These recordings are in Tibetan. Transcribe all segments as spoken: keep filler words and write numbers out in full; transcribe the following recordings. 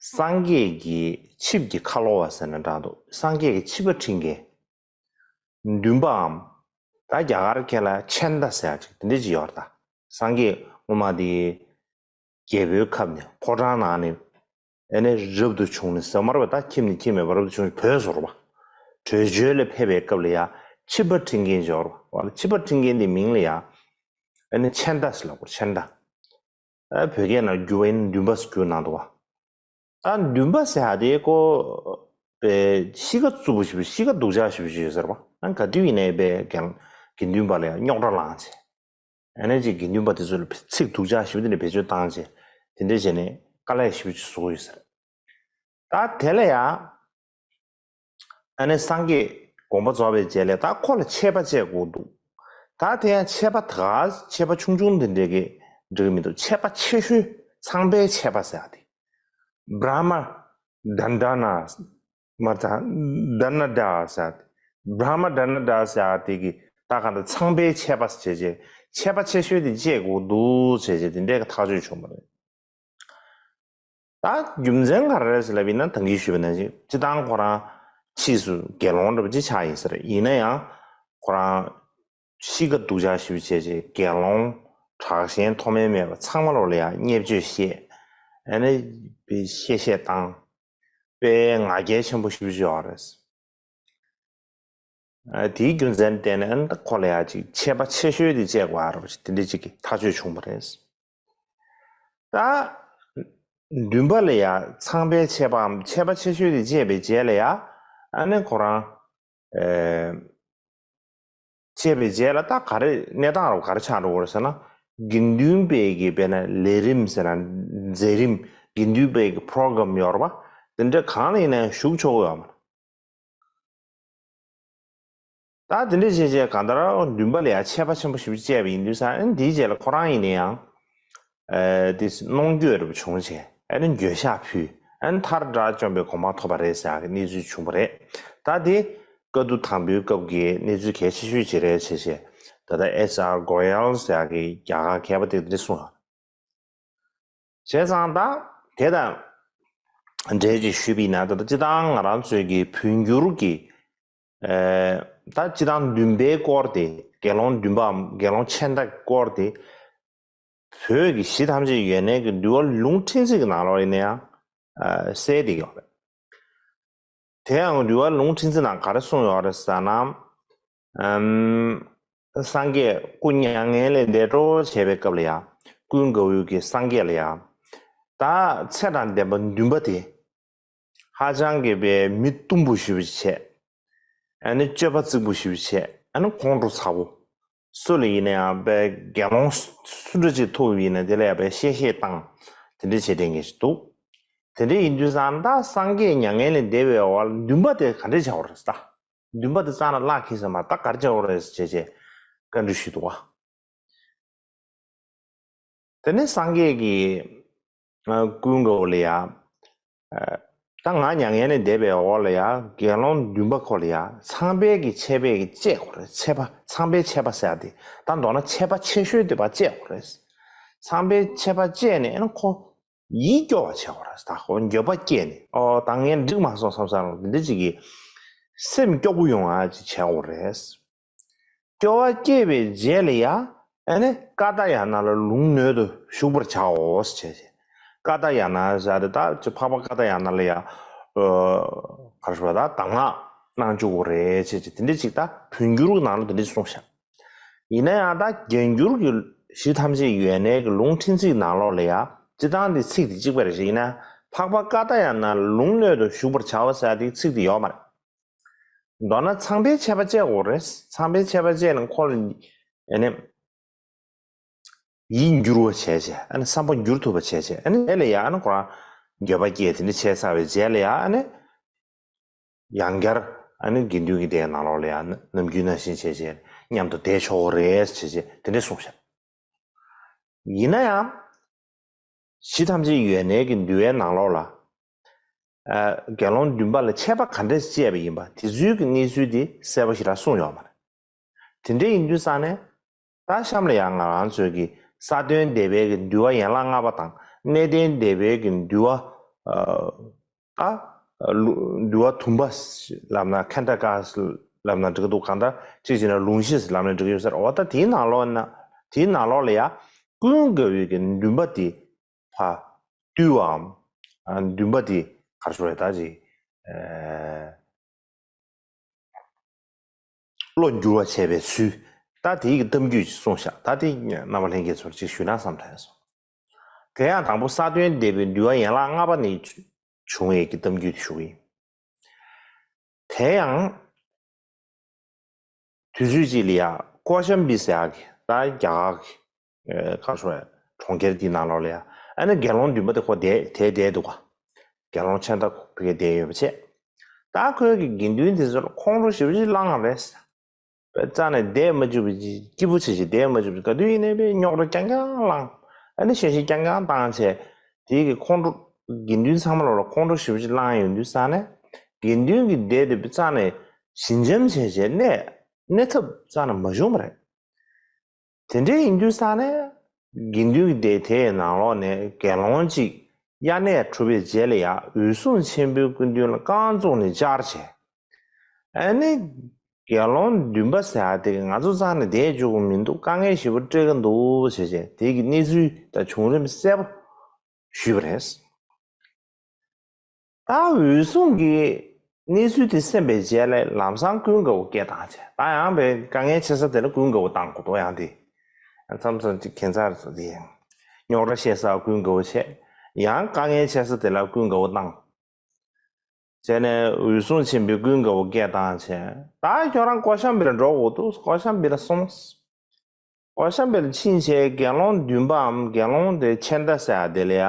སངས་རྒྱས་ཀྱི་ཆིབས་ཀྱི་ཁ་ལོ་བ་ཟེར་ན་འདྲ་འདུག་སངས་རྒྱས་ཀྱི་ཆིབས་པ་འཁྲིད་མཁན། འདུན་པའམ། ད་རྒྱ་གར་སྐད་ལ་ཆན་ད་ཟེར་ཡ་ཅིག་དེ་འདྲ་ཅིག་ཡོད་རེད་ད། སངས་རྒྱས་སྔོན་མ་དེ། རྒྱལ་པོའི་ཁབ་ནས་ཕོ་བྲང་ནང་ནས་ཨ་ནི་རབ་ཏུ་བྱུང་ནས་ཟེར་མ་རེད་པ། ད་ཁྱིམ་ནས་ཁྱིམ་མེད་པར་རབ་ཏུ་བྱུང་ནས་བོད་སོང་བ། བྲོས་བྱོལ་ལ་ཕེབས་པའི་སྐབས་ལ་ཡ་ཆིབས་པ་འཁྲིད་མཁན་ཅིག་ཡོད་རེད་པ། ཆིབས་པ་འཁྲིད་མཁན་དེའི་མིང་ལ་ཡ་ཨ་ནི་ཆན་ད་ཟེར་ལབ་དགོས་རེད། ཆན་ད། ཨ་བོད་སྐད་ནང་བསྒྱུར་བ་ཡིན་ན་འདུན་པ་ཟེར་བསྒྱུར་གནང་འདུག་བ། ད་འདུན་པ་ཟེར་ཡ་དེ་ཀོ་པའི་གཤིས་ཀ་རྩུབ་པོ་ཞེ་པོ་ཞིག་ག་སྡུག་ཅག་ཞེ་པོ་ཞིག་ཡོད་ཟེར་བ། ཨ་ག་དུས་ཡིན་ནའི་པའི་དགེ་དགེ་འདུན་པ་ལ་ཡང་རྙོག་དྲ་ལངས་བྱས། ཨ་ནི་ཅིག་དགེ་འདུན་པ་དེ་ཚོ་ལ་ཚིག་སྡུག་ཅག་ཞེ་པོ་དེ་འདྲ་བེད་སྤྱོད་བཏང་བྱས་དེ་འདྲ་བྱས་ནས་དཀའ་ལས་ཞེ་པོ་ཅིག་བཟོ་གི་ཡོད་ཟེར། ད་དེ་ལ་ཡང་། ཨ་ནི་སངས་རྒྱས་དགོངས་པ་རྫོགས་པའི་རྗེས་ལ་ད་ཁོ་ལ་ཆད་པ་བཅད་དགོས་འདུག་ད་དེ་ཡང་ཆད་པ་ད་ག་ཆད་པ་ཆུང་ཆུང་དེ་འདྲས་ཀྱི་འགྲིག་གི་མི་འདུག་ཆད་པ་ཆེ་ཤོས་ཚངས་པའི་ཆད་པ་ཟེར་ཡ་དེ། བྲ་མ་དན་དྲ་ན་མ་ད་དན་ན་དྲ་ཟེར་ཡ་དེ། བྲ་མ་དན་ན་དྲ་ཟེར་ཡ་དེ་གི་ད་ག་འདྲ་ཚངས་པའི་ཆད་པ་ཟེར་བྱས་ཆད་པ་ཆེ་ཤོས་དེ་བཅད་དགོས་འདུག་བྱས་བྱས་དེ་འདྲས་ཀྱི་ཐག་གཅོད་བྱུང་བ་རེད། ད་རྒྱུ་མཚན་ག་རེ་རེད་ཟེར་ལབ་ཡིན་ན་ད་གིན་ཞུས་པ་ནང་བཞིན་སྤྱིར་བཏང་ཁོ་རང་ཕྱིས་སུ་དགེ་སློང་འདྲ་པོ་ཅིག་ཆགས་ཡིན་ཟེར། ཡིན་ན་ཡང་ཁོ་རང་གཤིས་ཀ་སྡུག་ཅག་ཞེ་པོ་བྱས་བྱས་དགེ་སློང་དྲག་ཞན་མཐོ་དམན་མེད་པར་ཚང་མ་ལོག་ལ་ཡང་བརྙས་བཅོས་བཤད། ཨ་ནི་བཤད་བཤད་བཏང་། དཔེ་ང་རྒྱལ་ཆེན་པོ་ཞེ་པོ་ཅིག་ཡོད་རེད། ཨ་དེའི་རྒྱུ་མཚན་བརྟེན་ནས་ཨ་ནི་ཁོ་ལ་ཡང་ཅིག་ཆད་པ་ཆེ་ཤོས་དེ་བཅད་དགོས་ཨ་རོ་ཅིག་དེ་འདྲ་ཅིག་གི་ཐག་གཅོད་བྱུང་བ་རེད། ད་འདུན་པ་ལ་ཡང་ཚངས་པའི་ཆད་པའམ་ཆད་པ་ཆེ་ཤོས་དེ་བཅད་པའི་རྗེས་ལ་ཡང་ཨ་ནི་ཁོ་རང་ཨེ་བཅད་པའི་རྗེས་ལ་ད་ག་རེ་གནས་སྟངས་རུ་ག་རེ་ཆགས་འགྲོ་གི་རེད་ཟེར་ན། དགེ་འདུན་པའི་གི་དཔེར་ན་ལས་རིམ་ཟེར་ན་མཛད་རིམ། དགེ་འདུན་པའི་གི་པོ་རོ་གྷ་རམ་ཡོད་རེད་པ། དེ་འདྲ་གང་ལ་ཡིན་ན་ཡང་ཞུགས་ཆོག་གི་ཡོད་མ་རེད། ད་དེ་འདྲ་བྱས་བྱས་གང་ལྟར་འདུན་པ་ལ་ཡང་ཆད་པ་ཆེན་པོ་ཞེ་པོ་བཅད་པ་ཡིན་དུས་ཙང་ཨ་ནི་དེའི་རྗེས་ལ་ཁོ་རང་ཡིན་ན་ཡང་ཨ་དེ་གནོང་འགྱོད་རེ་བྱུང་བྱས་ཨ་ནི་འགྱོད་བཤགས་ཕུལ། ཨ་ནི་མཐར་དགྲ་བཅོམ་པའི་གོ་འཕང་ཐོབ་པ་རེད་ཟེར་ཡག་གི་གནས་ཚུལ་བྱུང་བ་རེད། ད་དེ་བཀའ་བསྡུ་དང་པོའི་སྐབས་ཀྱི་གནས་ཚུལ་གལ་ཆེ་ཤོས་ཅིག་རེད་བྱས་བྱས། ད་ལྟ་ཨེཆ་ཨར་གོ་ཡལ་ཟེར་ཡག་གི་རྒྱ་གར་མཁས་པ་དེ་འདི་གསུངས་ཡོད། བྱས་ཙང་ད་དེ་དང་འབྲེལ་ཅིག་ཞུས་པ་ཡིན་ན་ད་ལྟ་སྤྱིར་བཏང་ང་རང་ཚོའི་གི་བོད་འགྱུར་གྱི་ཨེ་ད་སྤྱིར་བཏང་འདུན་པའི་སྐོར་དེ་དགེ་སློང་འདུན་པའམ་དགེ་སློང་ཆན་ད་སྐོར་དེ་བོད་ཀྱི་གཞི་ཐམས་ཅད་ཡོན་གནས་ཀྱི་འདུལ་བ་ལུང་ཕྲན་ཚེགས་ཀྱི་ནང་ལོགས་ཡིན་ན་ཡང་ཨ་གསལ་བསྡད་ཡོད་རེད། དེ་ཡང་འདུལ་བ་ལུང་ཕྲན་ཚེགས་ནང་ག་རེ་གསུངས་ཡོད་རེད་ཟེར་ན། ཨམ། སངས་རྒྱས་སྐུ་མྱ་ངན་ལས་འདས་འགྲོ་བྱས་པའི་སྐབས་ལ་ཡང་ཀུན་དགའ་བོའི་གི་སངས་རྒྱས་ལ་ཡང་། ད་ཚེ་དང་ལྡན་པ་འདུན་པ་དེ། ཧ་ཅང་གི་པའི་མི་གཏུམ་པོ་ཞེ་པོ་ཅིག་བྱས། ཨ་ནི་སྤྱོད་པ་རྩིག་པོ་ཞེ་པོ་ཅིག་བྱས། ཨ་ནི་ཁོང་ཁྲོ་ཚ་པོ། སུ་ལ་ཡིན་ན་ཡང་པའི་དགེ་སློང་སུ་འདྲ་ཅིག་ཐུག་པ་ཡིན་ན་དེ་ལ་ཡང་པའི་གཤེ་གཤེ་བཏང་། དེ་འདྲ་བྱེད་དེ་ངེས་ཤིག་འདུག་དེ་འདྲ་ཡིན་དུས་ཙང་ད་སངས་རྒྱས་མྱ་ངན་ལས་འདས་པའི་འོག་ལ་འདུན་པ་དེ་ག་འདྲ་བྱ་བ་རེད་ད། འདུན་པ་དེ་རྩ་ནས་བརླག་ཁེལ་ས་མ་ད་ག་འདྲ་བྱ་བ་རེད་ཟེར་བྱས་བྱས་བཀའ་འདྲི་ཞུས་འདུག་བ། དེ་ནས་སངས་རྒྱས་ཀྱིས་ཀུན་དགའ་བོ་ལ་ཡ། ད་ང་མྱ་ངན་ལས་འདས་པའི་འོག་ལ་ཡ་དགེ་སློང་འདུན་པ་ཁོ་ལ་ཡ་ཚངས་པའི་གི་ཆད་པས་ཀྱི་བཅད་དགོས་རེད། ཆད་པ་ཚངས་པའི་ཆད་པ་ཟེར་ཡ་དེ་ད་མདོར་ན་ཆད་པ་ཆེ་ཤོས་དེ་བ་བཅད་དགོས་རེད། ཚངས་པའི་ཆད་པ་བཅད་ནས་ཨ་ནི་ཁོ་ཡིད་སྐྱོ་བ་བྱེད་དགོས་རེད། ད་ཁོ་འགྱོད་པ་སྐྱེས་ནས་ཨོ་ད་ངས་འགྲིག་མ་སོང་བསམ་བསམ་འདི་འདྲ་ཅིག་གི་སེམས་སྐྱོ་པོ་ཡོང་ཡ་ཅིག་བྱེད་དགོས་རེད། སྐྱོ་བ་སྐྱེས་པའི་རྗེས་ལ་ཡ་ཨ་ནི་ཀ་ཏ་ཡ་ན་ལ་ལུང་སྣོད་དུ་ཞུགས་པར་བྱའོ་ཞེས་བྱས། ཀ་ཏ་ཡ་ན་ཟེར་ཏེ་ད་འཕགས་པ་ཀ་ཏ་ཡ་ན་ལ་ཡ་གར་ཞུ་བ་ད་གདམས་ངག་གནང་བཅུག་གོ་རེད་ཅེས་བྱས་དེ་འདྲ་ཅིག་ད་བོད་འགྱུར་གྱི་ནང་ལ་དེ་འདྲ་ཅིག་གསུངས་ཤག་ཡིན་ན་ཡང་ད་རྒྱ་འགྱུར་གྱི་གཞི་ཐམས་ཅད་ཡོན་གནས་ཀྱི་ལུང་ཕྲན་ཚེགས་ནང་ལོགས་ལ་ཡ་སྤྱིར་བཏང་དེ་ཚིག་དེ་གཅིག་པ་རེད་ཤག་ཡིན་ན་འཕགས་པ་ཀ་ཏ་ཡ་ན་ལ་ལུང་སྣོད་དུ་ཞུགས་པར་བྱའོ་ཟེར་དེ་ཚིག་དེ་ཡོད་མ་རེད། མདོར་ན་ཚངས་པའི་ཆད་པ་བཅད་དགོས་རེད། ཚངས་པའི་ཆད་པ་བཅད་ནས་ཁོ་ལ་ཨ་ནི་ཡིད་འགྱུར་བ་བྱས་བྱས་ཨ་ནི་བསམ་པ་འགྱུར་ཐུབ་པ་བྱས་བྱས་ཨ་ནི་དེ་ལ་ཡང་ཨ་ནི་ཁོ་རང་འགྱོད་པ་སྐྱེས་དེ་འདྲ་བྱས་ཚར་བའི་རྗེས་ལ་ཡང་ཨ་ནི་ཡང་བསྐྱར་ཨ་ནི་དགེ་འདུན་གྱི་སྡེའི་ནང་ལོགས་ལ་ཡང་ནམ་རྒྱུན་ནང་བཞིན་བྱས་བྱས་མཉམ་དུ་བསྡད་ཆོག་གི་རེད་བྱས་བྱས་དེ་འདྲ་གསུངས་ཤག་ཡིན་ན་ཡང་། གཞི་ཐམས་ཅད་ཡོན་གནས་ཀྱི་འདུལ་བའི་ནང་ལོགས་ལ། ཨ་དགེ་སློང་འདུན་པ་ལ་ཆད་པ་ག་འདྲས་བཅད་པ་ཡིན་པ་དེ་ཚོའི་གི་གནས་ཚུལ་དེ་གསལ་པོ་ཞེ་དྲག་གསུངས་ཡོད་མ་རེད། དེ་འདྲས་ཡིན་དུས་ཙང་ནས་ད་གཤམ་ལ་ཡང་ང་རང་ཚོའི་གི་ས་བརྟན་སྡེ་པའི་གི་འདུལ་བ་ཡན་ལག་ལྔ་པ་དང་གནས་བརྟན་སྡེ་པའི་གི་འདུལ་བ་ ཨ། ཨ། ལུ། འདུལ་བ་དུམ་པ་ལབ་ན་ཁན་ད་ཀ་ལབ་ན་འགྲིག་གི་འདུག་གང་ལྟར་གཅིག་བྱས་ན་ལུང་གཞི་ལབ་ན་འགྲིག་གི་ཡོད་ས་རེད། འོ་ད་དེའི་ནང་ལོགས་ན། དེའི་ནང་ལོགས་ལ་ཡ་ཀུན་དགའ་བོའི་གི་འདུན་པ་དེ་ཕར་བཏུལ་བའམ། ཨ། འདུན་པ་དེ་ག་རེ་ཞུ་དགོས་རེད། ད་ཅིག་ཨ། བློ་འགྱུར་བ་བྱས་པའི་ཚུལ། ད་དེའི་གི་གཏམ་རྒྱུད་ཅིག་གསུངས་ཤག་ད་དེ་རྣམ་པ་ལྷན་རྒྱས་ཚོར་ཅིག་ཞུས་ན་བསམ་དྲན་སོང་། དེ་ཡང་དང་པོ་ས་སྟོན་འདས་པའི་འདུལ་བ་ཡན་ལག་ལྔ་པ་ནས་བྱུང་བའི་གི་གཏམ་རྒྱུད་དེ་ཞུ་གི་ཡིན། དེ་ཡང་དུས་ཚོད་ཅིག་ལ་ཡ་ཀོ་ཤམ་བི་ཟེར་ཡག་གི། ད་རྒྱ་གར་གྱི་ཨེ། ག་རེ་ཞུ་དགོས་རེད། གྲོང་ཁྱེར་དེའི་ནང་ལོགས་ལ་ཡ། ཨ་ནི་དགེ་སློང་འདུན་པ་དེ་ཁོ་བསྡད་དེ་བསྡད་འདུག་ག་དགེ་སློང་ཆན་ད་ཁོ་ཕ་གིར་བསྡད་ཡོད་པ་བྱས། ད་ཁོའི་གི་དགེ་འདུན་དེ་ཚོ་ལ་ཁོང་ཁྲོ་ཞེ་པོ་ཅིག་ལངས་པ་རེད། པའི་རྩ་ནས་བསྡད་མ་བཅུག་པའི་སྐྱིད་པོ་བྱེད་བྱེད་བསྡད་མ་བཅུག་པའི། ག་དུས་ཡིན་ནའི་པའི་རྙོག་དྲ་རྐྱང་རྐྱང་ལངས། ཨ་ནི་གཤེ་གཤེ་རྐྱང་རྐྱང་བཏང་བྱས། དེའི་གི་ཁོང་ཁྲོ། དགེ་འདུན་ཚང་མ་ལོག་ལ་ཁོང་ཁྲོ་ཞེ་པོ་ཅིག་ལངས་ཡོང་དུས་ཙང་ནས། དགེ་འདུན་གྱི་སྡེ་དེ་པའི་རྩ་ནས་ཞི་འཇམ་བྱས་བྱས་གནས་གནས་ཐབས་རྩ་ནས་མ་བྱུང་བ་རེད། དེ་འདྲའི་ཡིན་དུས་ཙང་ནས། དགེ་འདུན་གྱི་སྡེ་དེའི་ནང་ལོགས་ནས་དགེ་སློང་གཅིག་དབྱར་གནས་གྲུབ་པའི་རྗེས་ལ་ཡ་འོད་སྲུང་ཆེན་པོའི་སྐུ་མདུན་ལ་རྐང་བཙུགས་ནས་བཅར་བྱས། ཨ་ནི་དགེ་སློང་འདུན་པ་ཟེར་ཡ་དེ་གིས་ང་ཚོ་རྩ་ནས་བསྡད་བཅུག་གི་མི་འདུག་དཀའ་ངལ་ཞེ་པོ་འཕྲད་ཀྱི་འདུག་ཟེར་བྱས། དེ་གི་གནས་ཚུལ་དང་བྱུང་རིམ་གསལ་པོ་ཞུས་པ་རེད། ད་འོད་སྲུང་གིས་གནས་ཚུལ་དེ་གསན་པའི་རྗེས་ལ་ལམ་སང་ཀུན་དགའ་བོ་སྐད་བཏང་བྱས། ད་ཡང་པའི་དཀའ་ངལ་ཆེ་ས་དེ་ལ་ཀུན་དགའ་བོ་བཏང་དགོས་འདུག་ཡང་དེ་མཚམས་མཚམས་ཅིག་ཁྱད་མཚར་བཟོ་དེ་ཡང་རྙོག་དྲ་བཤད་ས་ཀུན་དགའ་བོ་བྱས། ཡང་དཀའ་ངལ་ཆེ་ས་དེ་ལ་ཀུན་དགའ་བོ་བཏང་། བྱས་ནས་འོད་སྲུང་ཆེན་པོས་ཀུན་དགའ་བོ་སྐད་བཏང་བྱས། ད་ཁྱོད་རང་ཀོ་ཤམ་བི་ལ་འགྲོ་དགོས་འདུག་ཀོ་ཤམ་བི་ལ་སོང་། ཀོ་ཤམ་བི་ལ་ཕྱིན་བྱས་དགེ་སློང་འདུན་པའམ་དགེ་སློང་དེ་ཆན་ད་ཟེར་ཡ་དེ་ལ་ཡ།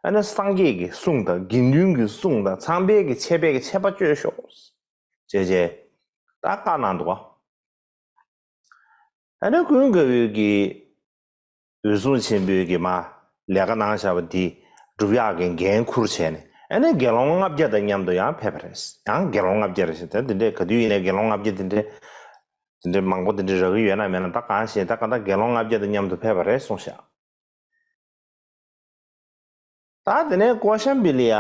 ཨ་ནི་སངས་རྒྱས་ཀྱི་གསུང་དང་དགེ་འདུན་གྱི་གསུང་དང་ཚངས་པའི་གི་ཆད་པའི་གི་ཆད་པ་གཅོད་ཤོག་ཅེས་བྱས། ད་བཀའ་གནང་འདུག་ཨ་ནི་ཀུན་དགའ་བོས་ཀྱིས་འོད་སྲུང་ཆེན་པོའི་གི་མ་ལས་ཀ་གནང་བཞག་པ་འདི་སྒྲུབ་ཡག་གི་འགན་འཁུར་བྱས་ནས། ཨ་ནི་དགེ་སློང་ལྔ་བརྒྱ་དང་མཉམ་དུ་ཡང་ཕེབས་པ་རེད། ཡང་དགེ་སློང་ལྔ་བརྒྱ་རེད་ཟེར། ད་འདི་འདྲས་ག་དུས་ཡིན་ནའི་དགེ་སློང་ལྔ་བརྒྱ་དེ་འདྲས། དེ་འདྲའི་མང་པོ་དེ་འདྲའི་རག་གི་ཡོད་ན་མེད་ན་ད་གང་ཤེས། ད་གང་ལྟར་དགེ་སློང་ལྔ་བརྒྱ་དང་མཉམ་དུ་ཕེབས་པ་རེད་གསུངས་ཤག་ད་དེ་ནས་ཀོ་ཤམ་བི་ལ་ཡ་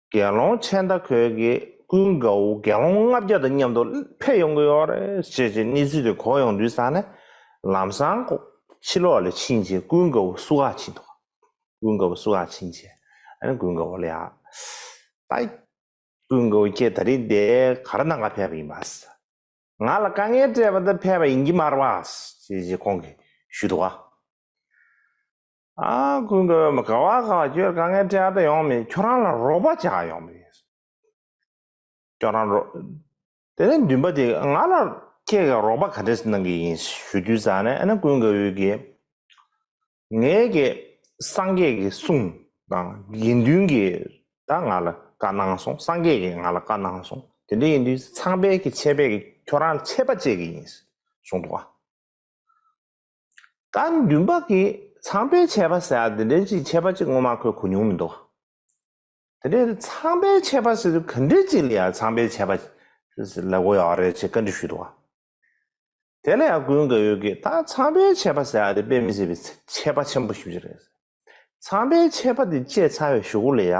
དགེ་སློང་ཆན་ད་ཁོས་ཀྱིས་ཀུན་དགའ་བོ་དགེ་སློང་ལྔ་བརྒྱ་དང་མཉམ་དུ་ཕེབས་ཡོང་གི་ཡོད་རེད་ཅེས་ཀྱི་གནས་ཚུལ་དེ་གོ་ཡོང་དུས་ཙང་ནས། ལམ་སང་ཁོ་ཕྱི་ལོགས་ལ་ཕྱིན་བྱས་ཀུན་དགའ་བོ་བསུ་ག་ཕྱིན་འདུག་ཀུན་དགའ་བོ་བསུ་ག་ཕྱིན་བྱས། ཨ་ནི་ཀུན་དགའ་བོ་ལ་ཡ། ད། ཀུན་དགའ་བོ་ཁྱེད་ད་རིང་འདིར་ག་རེ་གནང་ག་ཕེབས་པ་ཡིན་པ། ང་ལ་དཀའ་ངལ་སྤྲད་པ་འདིར་ཕེབས་པ་ཡིན་གྱི་མ་རེད་པ། ཅེས་ཅེས་ཁོང་གིས་ཞུས་འདུག་ག་ཨ། ཀུན་དགའ་བོས་མ་ག་བ་ག་བ་ཁྱོད་དཀའ་ངལ་སྤྲད་ད་ཡོང་མེད། ཁྱོད་རང་ལ་རོགས་པ་བྱ་ཡོང་མེད། ཁྱོད་རང་རོགས། དེ་ནས་འདུན་པ་དེས་ང་ལ་ཁྱེད་ཀྱིས་རོགས་པ་ག་འདྲས་གནང་གི་ཡིན་ཞུ་དུས་ཙང་ནས། ཨ་ནི་ཀུན་དགའ་བོས་ཀྱིས། ངས་ཀྱིས་སངས་རྒྱས་ཀྱི་གསུང་དང་དགེ་འདུན་གྱིས་ད་ང་ལ་བཀའ་གནང་སོང་། སངས་རྒྱས་ཀྱིས་ང་ལ་བཀའ་གནང་སོང་། དེ་འདྲ་ཡིན་དུས་ཚངས་པའི་གི་ཆད་པའི་གི་ཁྱོད་རང་ལ་ཆད་པ་བཅད་ཀྱི་ཡིན་གསུངས་འདུག་ག་ད་འདུན་པ་གིས་ཚངས་པའི་ཆད་པ་ཟེར་ཡ་དེ་འདྲའི་ཅིག་ཆད་པ་ཅིག་སྔོན་མ་ཁོས་གོ་མྱོང་མི་འདུག་ག་དེ་འདྲའི་ཚངས་པའི་ཆད་པ་ཟེར་དུས་ག་འདྲའི་ཅིག་ལ་ཡ་ཚངས་པའི་ཆད་པ་ལབ་དགོས་ཡོད་རེད་ཅེས་བཀའ་འདྲི་ཞུས་འདུག་ག་དེ་ལ་ཡང་ཀུན་དགའ་བོས་ཀྱིས་ད་ཚངས་པའི་ཆད་པ་ཟེར་ཡ་དེ་དཔེ་མི་སྲིད་པའི་ཆད་པ་ཆེན་པོ་ཞེ་པོ་ཅིག་རེད། ཚངས་པའི་ཆད་པ་དེ་བཅད་ཚར་བའི་གཞུག་གུ་ལ་ཡ།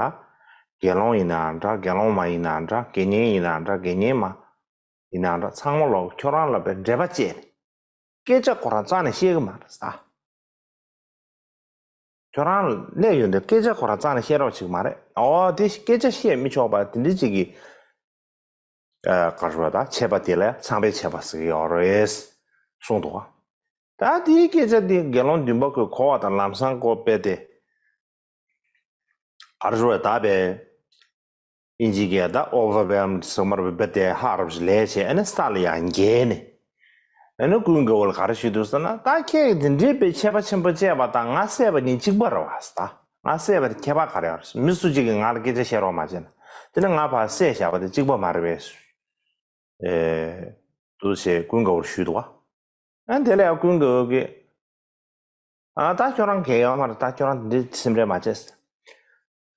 དགེ་སློང་ཡིན་ནའང་འདྲ། དགེ་སློང་མ་ཡིན་ནའང་འདྲ། དགེ་བསྙེན་ཡིན་ནའང་འདྲ། དགེ་བསྙེན་མ་ཡིན་ནའང་འདྲ། ཚང་མ་ལོག་ཁྱོད་རང་ལ་པའི་འགྲེལ་པ་བཅད་ནས། སྐད་ཆ་ཁོ་རང་རྩ་ནས་བཤད་གི་མ་རེད་ཟེར། ཁྱོད་རང་ལ་སླེབས་ཡོང་དུས་སྐད་ཆ་ཁོ་རང་རྩ་ནས་བཤད་རོགས་བྱེད་ཀྱི་མ་རེད། ཨོ་དེ་སྐད་ཆ་བཤད་མི་ཆོག་པ་དེ་འདྲ་ཅིག་གི་ཨ། ག་རེ་ཟེར་དགོས་རེད། ད་ཆད་པ་དེ་ལ་ཚངས་པའི་ཆད་པ་ཟེར་གྱི་ཡོད་རེད་གསུངས་འདུག་ག་ད་དེའི་སྐད་ཆ་དེ་དགེ་སློང་འདུན་པ་ཁོས་གོ་བ་དང་ལམ་སང་ཁོ་དཔེ་དེ། ག་རེ་ཟེར་དགོས་རེད། ད་དཔེ་ཨིན་ཇིའི་སྐད་ད་overwhelmed ཟེར་མ་རེད་པས། དཔེ་དེ་ཧ་རབ་ཅིག་ལས་བྱས། ཨ་ནི་ས་ལ་ཡར་འགྱེལ་ནས། ཨ་ནི་ཀུན་དགའ་བོ་ལ་ག་རེ་ཞུས་འདུག་ཟེར་ན། ད་ཁྱེད་ཀྱིས་དེ་འདྲའི་དཔེ་ཆད་པ་ཆེན་པོ་བཅད་པ་དང་ང་བསད་པ་གཉིས་གཅིག་པ་རེད་པ་ཟེར། ད་ང་བསད་པ་དེ་ཁྱད་པར་ག་རེ་ཡོད་རེད། མི་སུ་གཅིག་གིས་ང་ལ་སྐད་ཆ་བཤད་རོགས་མ་བྱས་ན། དེ་ནི་ང་ཕར་བསད་བཞག་པ་དེ་གཅིག་པ་མ་རེད་པས། ཨེ། འདུག་ཅེས་ཀུན་དགའ་བོར་ཞུས་འདུག་ག་ཨ་ནི་དེ་ལ་ཡང་ཀུན་དགའ་བོ་གིས། ཨ། ད་ཁྱོད་རང་གལ་ཡོད་མ་རེད། ད་ཁྱོད་རང་འདི་འདྲའི་སེམས་ཁྲལ་མ་བྱེད།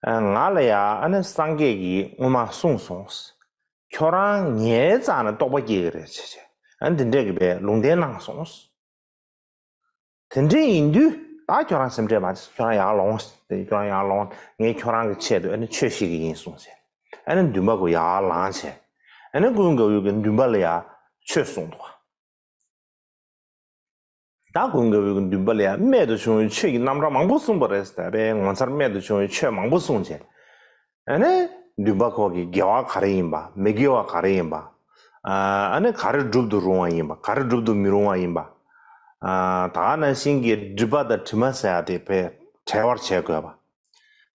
ཨ། ང་ལ་ཡ་ཨ་ནི་སངས་རྒྱས་ཀྱིས་སྔོན་མ་གསུངས་སོང་། ཁྱོད་རང་ངའི་རྩ་ནས་རྟོགས་པ་སྐྱེ་གི་རེད་ཅེས་བྱས། ཨ་ནི་འདི་འདྲས་ཀྱི་པའི་ལུང་བསྟན་གནང་སོང་། དེ་འདྲས་ཡིན་དུས་ ད་ཁྱོད་རང་སེམས་ཁྲལ་མ་བྱེད། ཁྱོད་རང་ཡར་ལོངས། ཁྱོད་རང་ཡར་ལོངས། ངས་ཁྱོད་རང་གི་ཆེད་དུ་ཨ་ནི་ཆོས་བཤད་ཀྱི་ཡིན་གསུངས་བྱས། ཨ་ནི་འདུན་པ་ཁོ་ཡར་ལངས་བྱས། ཨ་ནི་ཀུན་དགའ་བོ་གི་འདུན་པ་ལ་ཡ་ཆོས་གསུངས་འདུག་ད་ཀུན་དགའ་བོ་གི་འདུན་པ་ལ་ཡ་རྨད་དུ་བྱུང་བའི་ཆོས་ཀྱི་རྣམ་གྲངས་མང་པོ་གསུངས་པ་རེད། ད་པའི་ངོ་མཚར་རྨད་དུ་བྱུང་བའི་ཆོས་མང་པོ་གསུངས་བྱས། ཨ་ནི་འདུན་པ་ཁོ་གི་དགེ་བ་ག་རེ་ཡིན་པ། མི་དགེ་བ་ག་རེ་ཡིན་པ། ཨ་ནི་ག་རེ་སྒྲུབ་ཏུ་རུང་བ་ཡིན་པ། ག་རེ་སྒྲུབ་ཏུ་མི་རུང་བ་ཡིན་པ། ད་ག་ནང་བཞིན་གྱི་སྒྲིབ་པ་དང་དྲི་མ་ཟེར་ཡ་དེ་བྲལ་བར་བྱེད་དགོས་པ།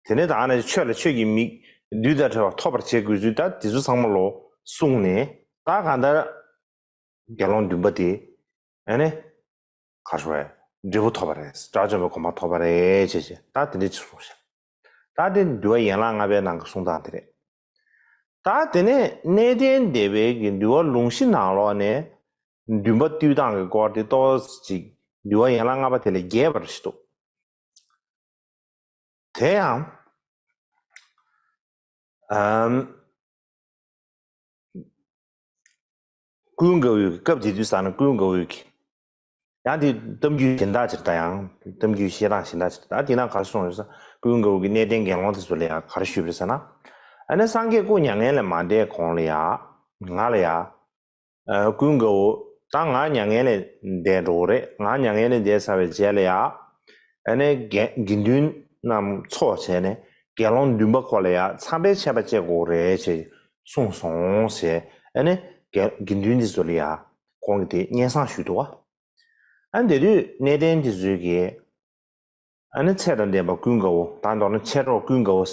དེ་ནས་ད་ག་ནང་བཞིན་ཆོས་ལ་ཆོས་ཀྱི་མིག་བདུད་དང་བྲལ་བ་ཐོབ་པར་བྱེད་དགོས་ཚུལ། ད་དེ་ཚོ་ཚང་མ་ལོ་གསུངས་ནས། ད་གང་ལྟར་དགེ་སློང་འདུན་པ་དེ་ཨ་ནི་ག་རེ་ཟེར་བས། འབྲས་བུ་ཐོབ་པ་རེད། དགྲ་བཅོམ་པའི་གོ་འཕང་ཐོབ་པ་རེད་ཅེས་བྱས། ད་དེ་འདྲ་ཅིག་གསུངས་ཤག་ད་དེ་འདུལ་བ་ཡན་ལག་ལྔ་པའི་ནང་གི་གསུང་སྟངས་དེ་རེད། ད་དེ་ནས་གནས་བརྟན་སྡེ་པའི་གི་འདུལ་བ་ལུང་གཞི་ནང་ལོགས་ནས་འདུན་པ་བཏུལ་སྟངས་ཀྱི་སྐོར་དེ་ཏོག་ཙམ་ཅིག་འདུལ་བ་ཡན་ལག་ལྔ་པ་དེ་ལས་རྒྱས་པར་ཞིག་འདུག་དེ་ཡང་། ཨམ། ཀུན་དགའ་བོའི་སྐབས་དེ་དུས་ཙ་ན་ཀུན་དགའ་བོའི་གི། ཡང་དེ་གཏམ་རྒྱུད་གཞན་དག་ཅིག་ད་ཡང་གཏམ་རྒྱུད་བཤད་སྟངས་གཞན་དག་ཅིག་ད་དེ་ན་ག་རེ་གསུངས་ཡོད་ཟེར། ཀུན་དགའ་བོ་གི་གནས་བརྟན་དགེ་སློང་དེ་ཚོ་ལ་ཡང་ག་རེ་ཞུས་པ་རེད་ཟེར་ན། ཨ་ནི་སངས་རྒྱས་སྐུ་མྱ་ངན་ལས་མ་འདས་གོང་ལ་ཡ། ང་ལ་ཡ། ཨ། ཀུན་དགའ་བོ། ད་ང་མྱ་ངན་ལས་འདས་འགྲོ་གི་རེད། ང་མྱ་ངན་ལས་འདས་ཚར་བའི་རྗེས་ལ་ཡ། ཨ་ནི་དགེ་དགེ་འདུན་རྣམས་ཚོགས་བྱས་ནས་དགེ་སློང་འདུན་པ་ཁོ་ལ་ཡ་མཚམས་པའི་ཆད་པ་བཅད་དགོས་རེད་ཅེས་གསུངས་སོང་ཞེས། ཨ་ནི་དགེ་དགེ་འདུན་འདི་ཚོ་ལ་ཡ་ཁོང་གིས་དེ་སྙན་སེང་ཞུས་འདུག་བ། ཨ་ནི་དེ་དུས་གནས་བརྟན་འདི་ཚོས་ཀྱིས། ཨ་ནི་ཚད་དང་ལྡན་པ་ཀུན་དགའ་བོ། ད་མདོར་ན་མཆེད་གྲོགས་ཀུན་དགའ་བོ།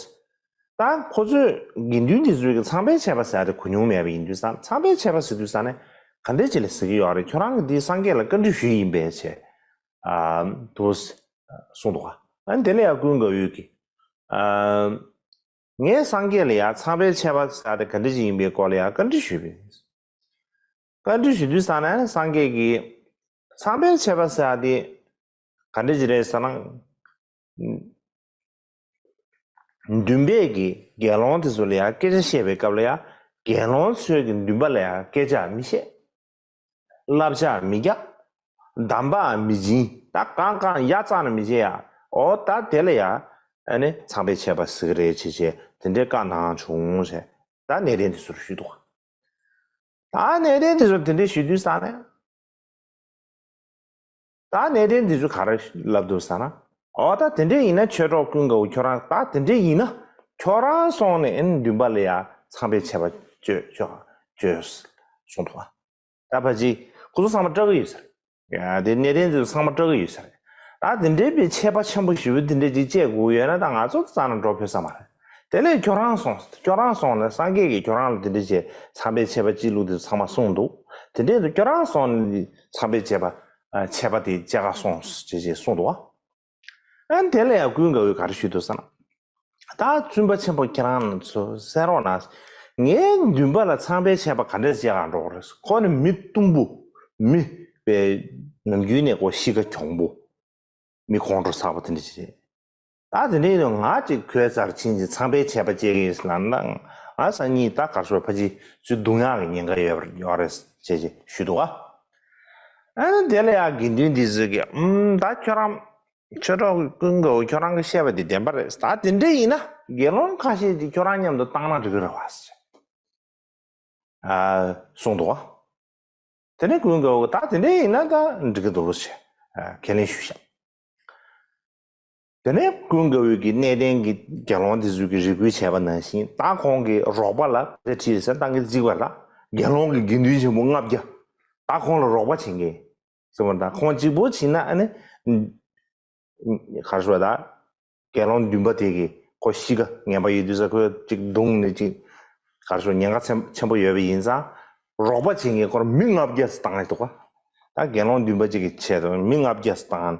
ད་ཁོ་ཚོས་དགེ་འདུན་འདི་ཚོས་ཀྱི་མཚམས་པའི་ཆད་པ་ཟེར་ཡ་དེ་གོ་མྱོང་མེད་པ་ཡིན་དུས་ཙང་། མཚམས་པའི་ཆད་པ་ཟེར་དུས་ཙང་ནས་ག་འདྲས་ཅིག་ལ་ཟེར་གྱི་ཡོད་རེད། ཁྱོད་རང་གིས་འདི་སངས་རྒྱས་ལ་བཀའ་འདྲི་ཞུས་ཡིན་པས་ཅེས། ཨ། དུ་གསུངས་འདུག་ག་ཨ་ནི་དེ་ལ་ཡང་ཀུན་དགའ་བོས་ཀྱིས། ཨ། ངས་སངས་རྒྱས་ལ་ཡང་མཚམས་པའི་ཆད་པ་ཟེར་ཡ་དེ་ག་འདྲས་ཅིག་ཡིན་པའི་སྐོར་ལ་ཡང་བཀའ་འདྲི་ཞུས་པས། བཀའ་འདྲི་ཞུ་དུས་ཙང་ནས་སངས་རྒྱས་ཀྱིས་མཚམས་པའི་ཆད་པ་ཟེར་ཡ་དེ་ག་འདྲ་ཅིག་རེད་ཟེར་ན། འདུན་པས་ཀྱི་དགེ་སློང་དེ་ཚོ་ལ་ཡང་སྐད་ཆ་བཤད་པའི་སྐབས་ལ་ཡང་། དགེ་སློང་ཚོས་ཀྱི་འདུན་པ་ལ་ཡང་སྐད་ཆ་མི་བཤད། བསླབ་བྱ་མི་རྒྱག། གདམས་པ་མི་སྦྱིན། ད་གང་གང་ཡ་རྩ་ནས་མི་བྱེད་ཡ། འོ་ད་དེ་ལ་ཡང་ཨ་ནི་མཚམས་པའི་ཆད་པ་ཟེར་གི་རེད་ཅེས་བྱས་དེ་འདྲའི་བཀའ་གནང་བྱུང་ཞེས་ད་གནས་བརྟན་དེ་ཚོར་ཞུས་འདུག་ད་གནས་བརྟན་དེ་ཚོར་དེ་འདྲའི་ཞུས་དུས་ཙང་ནས། ད་གནས་བརྟན་འདི་ཚོས་ག་རེ་ལབ་འདུག་ཟེར་ན། འོ་ད་དེ་འདྲས་ཡིན་ན་མཆེད་གྲོགས་ཀུན་དགའ་བོ་ཁྱོད་རང་། ད་དེ་འདྲས་ཡིན་ན་ཁྱོད་རང་སོང་ནས་ཨེ་འདུན་པ་ལ་ཡ་མཚམས་པའི་ཆད་པ་གཅོད་གཅོད་གཅོད་གསུངས་འདུག་ད་ཕལ་ཆེར་ཁོ་ཚོ་ཚང་མ་སྐྲག་གི་ཡོད་ས་རེད། ཡ་དེ་གནས་བརྟན་འདི་ཚོ་ཚང་མ་སྐྲག་གི་ཡོད་ས་རེད། ད་དེ་འདྲས་པའི་ཆད་པ་ཆེན་པོ་ཞེ་པོ་དེ་འདྲས་ཅིག་བཅད་དགོས་ཡོད་ན། ད་ང་ཚོ་རྩ་ནས་འགྲོ་ཕོད་ས་མ་རེད། དེ་ལས་ཁྱོད་རང་སོང་། ཁྱོད་རང་སོང་ནས་སངས་རྒྱས་ཀྱིས་ཁྱོད་རང་ལ་དེ་འདྲ་བྱས་མཚམས་པའི་ཆད་པ་གཅོད་ལུགས་དེ་ཚང་མ་གསུངས་འདུག་དེ་འདྲའི་ཁྱོད་རང་སོང་ནས་མཚམས་པའི་ཆད་པ། ཨ། ཆད་པ་དེ་བཅད་ག་སོང་ཞེས་ཞེས་གསུངས་འདུག་བ། ཨ་ནི་དེ་ལ་ཡང་ཀུན་དགའ་བོས་ག་རེ་ཞུས་འདུག་ཟེར་ན། ད་བཙུན་པ་ཆེན་པོ་ཁྱེད་རང་ཚོ་གསན་རོགས་གནང་། ངའི་འདུན་པ་ལ་མཚམས་པའི་ཆད་པ་ག་འདྲ་བཅད་ག་འགྲོ་གི་རེད། ཁོ་ནི་མི་གཏུམ་པོ། མི་དཔེ་ནམ་རྒྱུན་ནས་ཁོ་གཤིས་ཀ་གྱོང་པོ། མི་ཁོང་ཁྲོ་ཚ་པོ་དེ་འདྲ་ཞིག་རེད། ད་དེ་འདྲ་ཡིན་དུས་ང་ཅིག་གོས་གསར་ཕྱིན་ཅིག་མཚམས་པའི་ཆད་པ་བཅད་ཀྱི་ཡིན་ལབ་ན། ང་སང་ཉིན་ད་ག་རེ་ཟེར་ཕལ་ཆེར་ཚུར་རྡུང་ཡག་གི་ཉེན་ཁ་ཡོད་པ་ཡོད་རེད་ཅེས་ཅིག་ཞུས་འདུག་ག་ཨ་ནི་དེ་ལ་ཡང་དགེ་འདུན་འདི་ཚོས་ཀྱིས། ཨུམ། ད་ཁྱོད་རང་མཆེད་གྲོགས་ཀུན་དགའ་བོ་ཁྱོད་རང་གིས་བཤད་པ་དེ་བདེན་པ་རེད། ད་དེ་འདྲ་ཡིན་ན་དགེ་སློང་ཁ་ཤས་ཅིག་ཁྱོད་རང་མཉམ་དུ་བཏང་ན་འགྲིག་གི་རེད་བ་ཟེར། ཨ། གསུངས་འདུག་བ། དེ་ནས་ཀུན་དགའ་བོས་ད་དེ་འདྲ་ཡིན་ན་ད་འགྲིག་གི་འདུག་ཟེར། ཨ། ཁས་ལེན་ཞུས་ཤག་དེ་ནས་ཀུན་དགའ་བོས་ཀྱི་གནས་བརྟན་གྱི་དགེ་སློང་དེ་ཚོས་ཀྱི་རེ་སྐུལ་བྱས་པ་ནང་བཞིན། ད་ཁོང་གི་རོགས་པ་ལ་དེ་ཁྲིད་ཟེར་བཏང་གི་བརྩིས་པ་ལ། དགེ་སློང་གི་དགེ་འདུན་ཆེན་པོ་ལྔ་བརྒྱ། ད་ཁོང་ལ་རོགས་པ་བྱེད་མཁན། སེམས་པ་ད་ཁོང་གཅིག་པོ་བྱིན་ན་ཨ་ནི། ག་རེ་ཟེར་བ་ད། དགེ་སློང་འདུན་པ་དེ་གིས་ཁོ་གཤིས་ཀ་ངན་པ་ཡོད་དུས་ཙང་ཁོ་གཅིག་བརྡུངས་ནས་གཅིག་ག་རེ་ཟེར། ཉེན་ཁ་ཆེན་ཆེན་པོ་ཡོད་པ་ཡིན་ཙང་། རོགས་པ་བྱེད་མཁན་ཁོར་མི་ལྔ་བརྒྱ་ཙམ་བཏང་ཡ་འདུག་ག་ད་དགེ་སློང་འདུན་པ་གཅིག་གི་ཆེད་དུ་མི་ལྔ་བརྒྱ་ཙམ་བཏང་།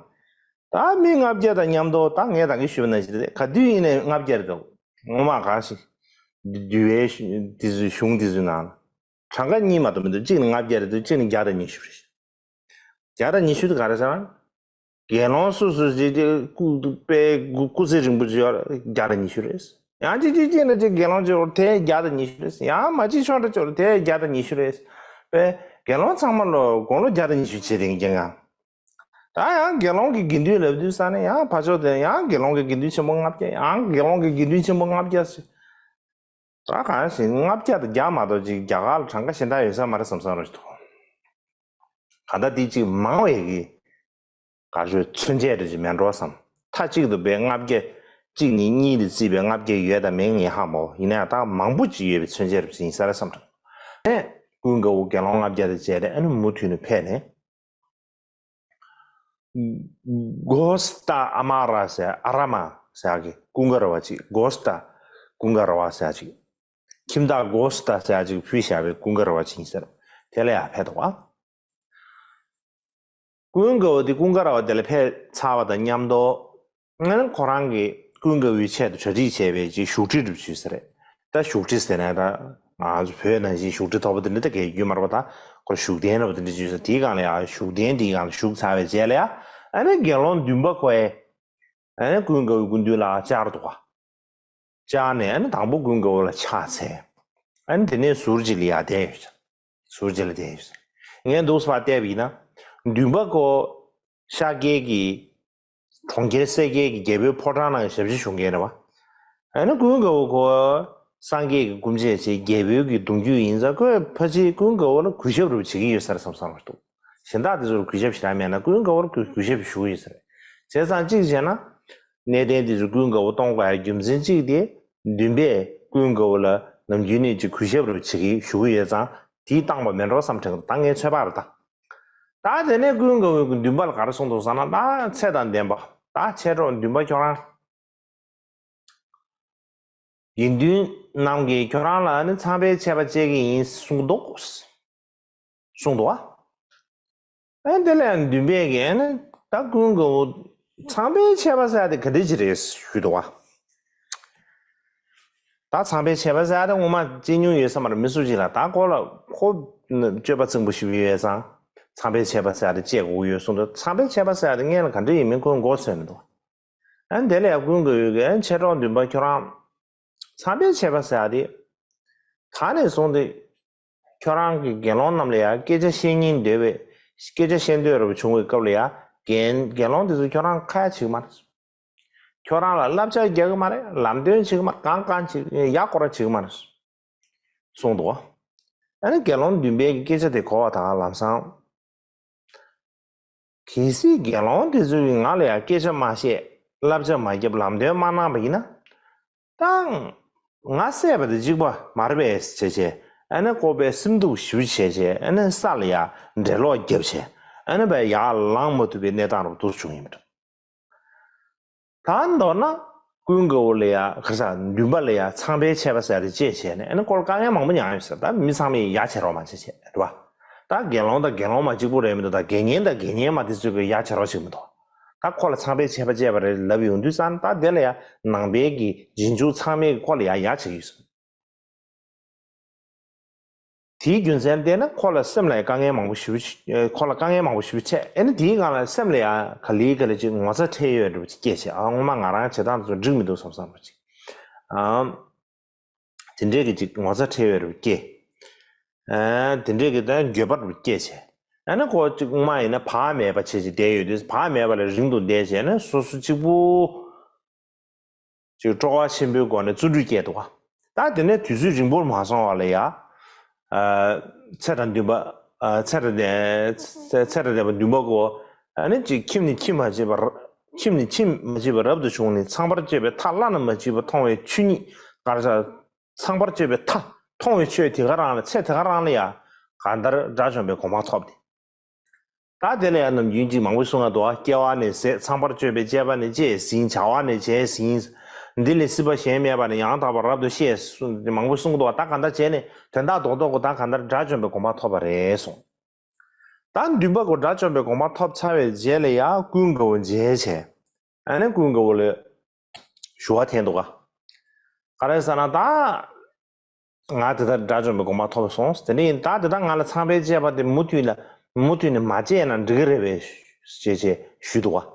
ད་མི་ལྔ་བརྒྱ་དང་མཉམ་དུ། ད་ངས་ད་གིན་ཞུས་པ་ནང་བཞིན་རེད། ག་དུས་ཡིན་ནའི་ལྔ་བརྒྱ་རེད་འདུག་ངོ་མ་གང་ཞིག་འདུལ་བའི་དེ་ཚོའི་གཞུང་དེ་ཚོའི་ནང་ལ། གྲངས་ཀ་གཉིས་མ་གཏོགས་མི་འདུག་གཅིག་ནི་ལྔ་བརྒྱ་རེད་འདུག་གཅིག་ནི་བརྒྱ་དང་ཉི་ཤུ་རེད། བརྒྱ་དང་ཉི་ཤུ་དེ་ག་རེ་ཟེར་ན། དགེ་སློང་སོ་སོ་ཅིག་དེ་སྐུ་དཔེ་སྐུ་ཚེ་རིང་པོ་ཅིག་ཡོད་རེད། བརྒྱ་དང་ཉི་ཤུ་རེད། ཡང་ཅིག་ཅིག་ཅིག་ན་ཅིག་དགེ་སློང་ཅིག་ཡོད་རེད། དེ་བརྒྱ་དང་ཉི་ཤུ་རེད། ཡང་མ་ཅིག་ཆོག་འདྲ་ཅིག་ཡོད་རེད། དེ་བརྒྱ་དང་ཉི་ཤུ་རེད། དཔེ་དགེ་སློང་ཚང་མ་ལོ་དགུང་ལོ་བརྒྱ་དང་ཉི་ཤུ་བྱེད་དེ་ཡིན་ཀྱང་། ད་ཡང་དགེ་སློང་གི་དགེ་འདུན་ལབ་དུས་ཙ་ནས་ཡང་ཕར་ཕྱོགས་དེ་ཡང་དགེ་སློང་གི་དགེ་འདུན་ཆེན་པོ་ལྔ་བརྒྱ། ཡང་དགེ་སློང་གི་དགེ་འདུན་ཆེན་པོ་ལྔ་བརྒྱ་ཞིག་ད་གང་ཞིག་ལྔ་བརྒྱ་དང་བརྒྱ་མ་གཏོགས་ཅིག་རྒྱ་གར་ལ་གྲངས་ཀ་གཞན་དག་ཡོད་ས་མ་རེད་བསམ་བསམ་རོགས་ཞིག་འདུག་ག་ད་འདི་ཅིག་མང་བའི་གི་ག་ཞོ་མཚོན་ཆས་རེ་ཅིག་མེད་འགྲོ་བསམ། མཐའ་གཅིག་ཏུ་པའི་ལྔ་བརྒྱ་གཅིག་ནས་གཉིས་ལ་བརྩིས་པའི་ལྔ་བརྒྱ་ཡོད་དམ་མེད་ངས་ཧ་མ་གོ། ཡིན་ན་ཡང་ད་མང་པོ་ཅིག་ཡོད་པའི་མཚོན་ཆས་རེ་ཅིག་ཡིན་ས་རེད་བསམ་དྲན། ཨེ་ཀུན་དགའ་བོ་དགེ་སློང་ལྔ་བརྒྱ་དང་བཅས་ཏེ་ཨ་ནི་མུ་མཐུད་ནས་ཕེབས་ནས། གོ་སྟ་ཨ་མ་ར་ཟེར་ཨ་ར་མ་ཟེར་གི་ཀུན་དགའ་ར་བ་ཅིག་གོ་སྟ་ཀུན་དགའ་ར་བ་ཟེར་ཅིག་ཁྱིམ་བདག་གོ་སྟ་ཟེར་ཅིག་ཕུལ་བཞག་པའི་ཀུན་དགའ་ར་བ་ཅིག་ཡིན་ཟེར། དེ་ལ་ཡང་ཕེབས་འདུག་བ། ཀུན་དགའ་བོ་དེ་ཀུན་དགའ་ར་བ་དེ་ལ་ཕེབས་ཚར་བ་དང་མཉམ་དུ། ཁོ་རང་གིས་ཀུན་དགའ་བོའི་ཆེད་དུ་གྲ་སྒྲིག་བྱས་པའི་ཅིག་བཞུགས་ཁྲི་འགྲུབ་བྱུས་ཟེར། ད་བཞུགས་ཁྲི་ཟེར་ནས་ད་ང་ཚོ་བོད་ནང་བཞིན་བཞུགས་ཁྲི་མཐོ་པོ་དེ་འདྲ་ད་གས་རྒྱུ་མ་རེད་པ། ད་ཁོ་བཞུགས་གདན་ར་བ་དེ་འདྲ་བྱུས་ཟེར། དེའི་སྒང་ལ་ཡང་བཞུགས་གདན་དེའི་སྒང་ལ་བཞུགས་ཚར་བའི་རྗེས་ལ་ཡང་ཨ་ནི་དགེ་སློང་འདུན་པ་ཁོ་ཡས་ཨ་ནི་ཀུན་དགའ་བོའི་སྐུ་མདུན་ལ་བཅར་འདུག་ག་བཅར་ནས་ཨ་ནི་དང་པོ་ཀུན་དགའ་བོ་ལ་ཕྱག་འཚལ། ཨ་ནི་དེ་ནས་ཟུར་གཅིག་ལ་ཡར་བསྡད་ཡོད། ཟུར་གཅིག་ལ་བསྡད་ཡོད། ངས་འདུག་སེ་ཕར་བལྟས་པ་ཡིན་ན། འདུན་པ་ཁོ་ཤཱཀྱའི་གི་གྲོང་ཁྱེར་སེར་སྐྱའི་གི་རྒྱལ་པོའི་ཕོ་བྲང་ནང་ཞབས་ཕྱི་ཞུ་མཁན་རེད་བ། ཨ་ནི་ཀུན་དགའ་བོ་ཁོ་སངས་རྒྱས་ཀྱི་སྐུ་མཆེད་ཅིག་རྒྱལ་པོའི་གི་གདུང་རྒྱུད་ཡིན་ཙང་ཁོས་ཕལ་ཆེར་ཀུན་དགའ་བོ་ལ་གུས་ཞབས་རུ་བྱེད་ཀྱི་ཡོད་ས་རེད་བསམ་བསམ་རེད་འདུག་གཞན་དག་དེ་ཚོར་གུས་ཞབས་ཞེ་དྲག་མེད་ན་ཀུན་དགའ་བོར་གུས་གུས་ཞབས་ཞུ་གི་ཡོད་ས་རེད། བྱས་ཙང་གཅིག་བྱས་ན། གནས་བརྟན་དེ་ཚོ་ཀུན་དགའ་བོ་གཏོང་དགོས་ཡ་རྒྱུ་མཚན་གཅིག་དེ། འདུན་པས་ཀུན་དགའ་བོ་ལ་ནམ་རྒྱུན་ནས་ཅིག་གུས་ཞབས་རུ་བྱེད་ཀྱི་ཞུ་གི་ཡོད་ཙང་དེས་བཏང་བ་མེད་འགྲོ་བསམ་དྲན་གི་འདུག་ད་ངའི་ཚོད་དཔག་རེད་ད། ད་དེ་ནས་ཀུན་དགའ་བོས་འདུན་པ་ལ་ག་རེ་གསུངས་འདུག་ཟེར་ན། ད་ཚེ་དང་ལྡན་པ། ད་མཆེད་གྲོགས་འདུན་པ་ཁྱོད་རང་དགེ་འདུན་རྣམས་ཀྱིས་ཁྱོད་རང་ལ་ནི་ཚངས་པའི་ཆད་པ་བཅད་ཀྱི་ཡིན་གསུངས་འདུག་གསུངས་འདུག་བ། ཨ་དེ་ལས་འདུན་པས་ཀྱིས་ནི་ད་ཀུན་དགའ་བོ་ཚངས་པའི་ཆད་པ་ཟེར་ཡ་དེ་ག་འདྲ་ཅིག་རེད་ཞུས་འདུག་བ། ད་ཚངས་པའི་ཆད་པ་ཟེར་ཡ་དེ་ངོ་མ་ཅི་མྱོང་ཡོད་ས་མ་རེད། མི་སུ་ཅིག་ལ་ད་ཁོ་ལ་ཁོ་སྤྱོད་པ་རྩིང་པོ་ཞིག་ཡོད་ཙང་ཚངས་པའི་ཆད་པ་ཟེར་ཡ་དེ་བཅད་དགོས་ཀྱི་ཡོད་གསུངས་འདུག་ཚངས་པའི་ཆད་པ་ཟེར་ཡ་དེ་སྔོན་ལ་ག་འདྲ་ཡིན་མིན་ཁོས་མགོ་ཚོས་མི་འདུག་ཨ་དེ་ལས་ཀུན་དགའ་བོས་ཀྱིས་མཆེད་གྲོགས་འདུན་པ་ཁྱོད་རང་ཚངས་པའི་ཆད་པ་ཟེར་ཡ་དེ། ད་ནས་བཟུང་སྟེ། ཁྱོད་རང་གིས་དགེ་སློང་རྣམས་ལ་ཡང་སྐད་ཆ་བཤད་སྙིང་འདོད་པའི། སྐད་ཆ་བཤད་འདོད་རབ་བྱུང་བའི་སྐབས་ལ་ཡང་། རྒན་དགེ་སློང་དེ་ཚོ་ཁྱོད་རང་ཁ་ཡ་བྱེད་ཀྱི་མ་རེད། ཁྱོད་རང་ལ་བསླབ་བྱ་རྒྱག་གི་མ་རེད། ལམ་སྟོན་བྱེད་ཀྱི་མ་རེད། གང་གང་བྱེད་ཡ་སྐོར་བྱེད་ཀྱི་མ་རེད། གསུངས་འདུག་ཨ་ནི་དགེ་སློང་འདུན་པའི་སྐད་ཆ་དེ་གོ་བ་དང་ལམ་སང་། གལ་སྲིད་དགེ་སློང་དེ་ཚོས་ང་ལ་ཡང་སྐད་ཆ་མ་བཤད། བསླབ་བྱ་མ་བརྒྱབ། ལམ་སྟོན་མ་གནང་བ་ཡིན་ན། ད་ང་བསད་པ་དང་གཅིག་པ་མ་རེད་པས་བྱས་བྱས། ཨ་ནི་ཁོ་པས་སེམས་སྡུག་ཞེ་པོ་བྱས་བྱས། ཨ་ནི་ས་ལ་ཡ་འགྲེ་ལོག་བརྒྱབ་བྱས། ཨ་ནི་པས་ཡར་ལངས་མ་ཐུབ་པའི་གནས་སྟངས་རུ་འདུག་བྱུང་ཡིན་པ་འདྲ། ད་མདོར་ན་ཀུན་དགའ་བོ་ལ་ཡ་ག་རེ་ཟ། འདུན་པ་ལ་ཡ་ཚངས་པའི་ཆད་པ་ཟེར་དེ་བཅད་བྱས་ནས། ཨ་ནི་ཁོ་ལ་དཀའ་ངལ་མང་པོ་མྱངས་ཡོད་ཟེར། ད་མི་ཚང་མས་ཡ་བྱེད་རོགས་མ་བྱེད་བྱས་རེད་བ། ད་དགེ་སློང་དང་དགེ་སློང་མ་གཅིག་པུ་རེད་མི་འདུག་ད་དགེ་བསྙེན་དང་དགེ་བསྙེན་མ་དེ་ཚོས་ཀྱིས་ཡ་བྱེད་རོགས་བྱེད་མི་འདུག་ད་ཁོ་ལ་ཚངས་པའི་ཆད་པ་བཅད་པ་རེད་ལབ་ཡོང་དུས་ཙང་ད་དེ་ལ་ཡ་ནང་པའི་གི་རྗེས་འཇུག་ཚང་མས་ཁོ་ལ་ཡ་ཡ་བྱེད་ཀྱི་ཡོད་ཟེར། དེའི་རྒྱུ་མཚན་བལྟས་ན་ཁོ་ལ་སེམས་ལ་དཀའ་ངལ་མང་པོ་ཞེ་པོ་ཅིག་ཁོ་ལ་དཀའ་ངལ་མང་པོ་ཞེ་པོ་འཕྲད། ཨ་ནི་དེའི་སྒང་ལ་སེམས་ལ་ཡང་ག་ལེ་ག་ལེ་ཅིག་ངོ་ཚ་འཕྲད་ཡོད་འདྲ་པོ་ཅིག་སྐྱེས་བྱས། ཨ་ངོ་མ་ང་རང་བྱེད་སྟངས་དེ་ཚོ་འགྲིག་མི་འདུག་བསམ་བསམ་པ་ཅིག་ཨམ། དེ་འདྲས་ཀྱི་ཅིག་ངོ་ཚ་འཕྲད་ཡོད་འདྲ་པོ་སྐྱེས། ཨ་དེ་འདྲས་ཀྱི་ད་འགྱོད་པ་འདྲ་པོ་སྐྱེས་བྱས། ཨ་ནི་ཁོ་ཅིག་སྔོན་མ་ཡིན་ན་བག་མེད་པ་བྱས་བྱས་བསྡད་ཡོད་དུས། བག་མེད་པ་ལས་རིང་དུ་བསྡད་བྱས་ནས་སོ་སོ་གཅིག་པུ། ཅིག་སྤྲོ་བ་ཆེན་པོའི་སྒོ་ནས་བརྩོན་འགྲུས་སྐྱེས་འདུག་ག་ད་དེ་ནས་དུས་ཚོད་རིང་པོར་མ་སོང་བ་ལ་ཡ། ཨ་ཚེ་དང་འདུན་པ། ཨ་ཚེ་དང་ལྡན། ཚེ་ཚེ་དང་ལྡན་པ་འདུན་པ་ཁོ། ཨ་ནི་ཅིག་ཁྱིམ་ནས་ཁྱིམ་མ་བརྗེད་པར། ཁྱིམ་ནས་ཁྱིམ་མ་བརྗེད་པར་རབ་ཏུ་བྱུང་ནས། ཚངས་པར་སྤྱོད་པའི་མཐའ་བླ་ན་མ་མཆིས་པ་མཐོང་བའི་ཆོས་ཉིད་ག་རེ་ཟ། ཚངས་པར་སྤྱོད་པའི་མཐའ་མཐོང་བའི་ཆོས་དེ་ག་རང་ལ། ཚེ་དེ་ག་རང་ལ་ཡ་གང་ལྟར་དགྲ་བཅོམ་པའི་གོ་འཕང་ཐོབ་སྟེ། ད་དེ་ལ་ཡང་ནམ་རྒྱུན་གྱི་མང་པོ་གསུང་ང་འདུག་ཨ། སྐྱེ་བ་ནས་ཟད། ཚངས་པར་སྤྱོད་པའི་སྤྱད་པ་ནས་སྤྱད་ཟིན། བྱ་བ་ནས་བྱས་ཟིན། འདི་ལས་སྲིད་པ་གཞན་མེད་པ་ནས་ཡང་དག་པར་རབ་ཏུ་ཤེས་གསུངས། མང་པོ་གསུང་གི་འདུག་ཨ། ད་གང་ལྟར་བྱས་ནས་དོན་དག་རྡོག་རྡོག་གོ་ད་གང་ལྟར་དགྲ་བཅོམ་པའི་གོ་འཕང་ཐོབ་པ་རེད་གསུངས། ད་འདུན་པ་ཁོ་དགྲ་བཅོམ་པའི་གོ་འཕང་ཐོབ་ཚར་བའི་རྗེས་ལ་ཡང་ཀུན་དགའ་བོ་མཇལ་བྱས། ཨ་ནི་ཀུན་དགའ་བོ་ལ་ཞུ་བ་འཐེན་འདུག་ག་ག་རེ་ཟེར་ན་ད། ང་དེ་ལྟར་དགྲ་བཅོམ་པའི་གོ་འཕང་ཐོབ་སོང་། དེ་འདྲ་ཡིན་ད་དེ་ལྟར་ང་ལ་ཚངས་པའི་སྤྱད་པ་དེ་མུ་མཐུད་ལ་མུ་མཐུད་ནས་མ་བཅད་ན་འགྲིག་གི་རེད་པས་ཞེས་ཞེས་ཞུས་འདུག་ག་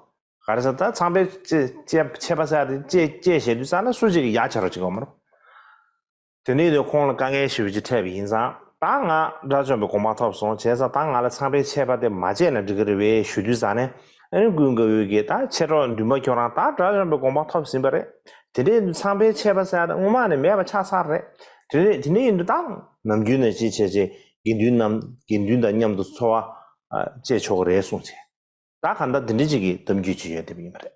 ག་རེ་ཟེར་ད་ཚངས་པའི་སྤྱད་སྤྱད་ཆད་པ་ཟེར་དེ་བཅད་བཅད་བྱས་དུས་ཙ་ན་སུ་གཅིག་གིས་ཡ་བྱེད་རོགས་བྱེད་ཀྱི་ཡོད་མ་རེད། དེ་ནས་དེ་ཁོང་ལ་དཀའ་ངལ་ཞེ་པོ་ཅིག་འཕྲད་པ་ཡིན་ཙང་ད་ང་དགྲ་བཅོམ་པའི་གོ་འཕང་ཐོབ་སོང་། བྱས་ཙང་ད་ང་ལ་ཚངས་པའི་ཆད་པ་དེ་མ་བཅད་ན་འགྲིག་གི་རེད་པས་ཞུ་དུས་ཙ་ནས་ ཨ་ནི་ཀུན་དགའ་བོས་ཀྱིས་ད་མཆེད་གྲོགས་འདུན་མ་ཁྱོད་རང་ད་དགྲ་བཅོམ་པའི་དགོངས་པ་ཐོབ་ཟིན་པ་རེད། དེ་འདྲའི་ཚངས་པའི་ཆད་པ་ཟེར་ཡ་ད་སྔོན་མ་ནས་མེད་པ་ཆགས་ཚར་རེད། དེ་འདྲ་དེ་འདྲ་ཡིན་དུས་ད་ནམ་རྒྱུན་ནས་ཅི་བྱས་ཅི་དགེ་འདུན་རྣམས་དགེ་འདུན་དང་མཉམ་དུ་འཚོ་བ་ཨ་བཅད་ཆོག་གི་རེད་གསུངས་བྱས། ད་གང་ལྟར་དེ་འདྲ་ཅིག་གི་གཏམ་རྒྱུད་ཅིག་ཡོད་བསྡད་པ་ཡིན་པ་རེད།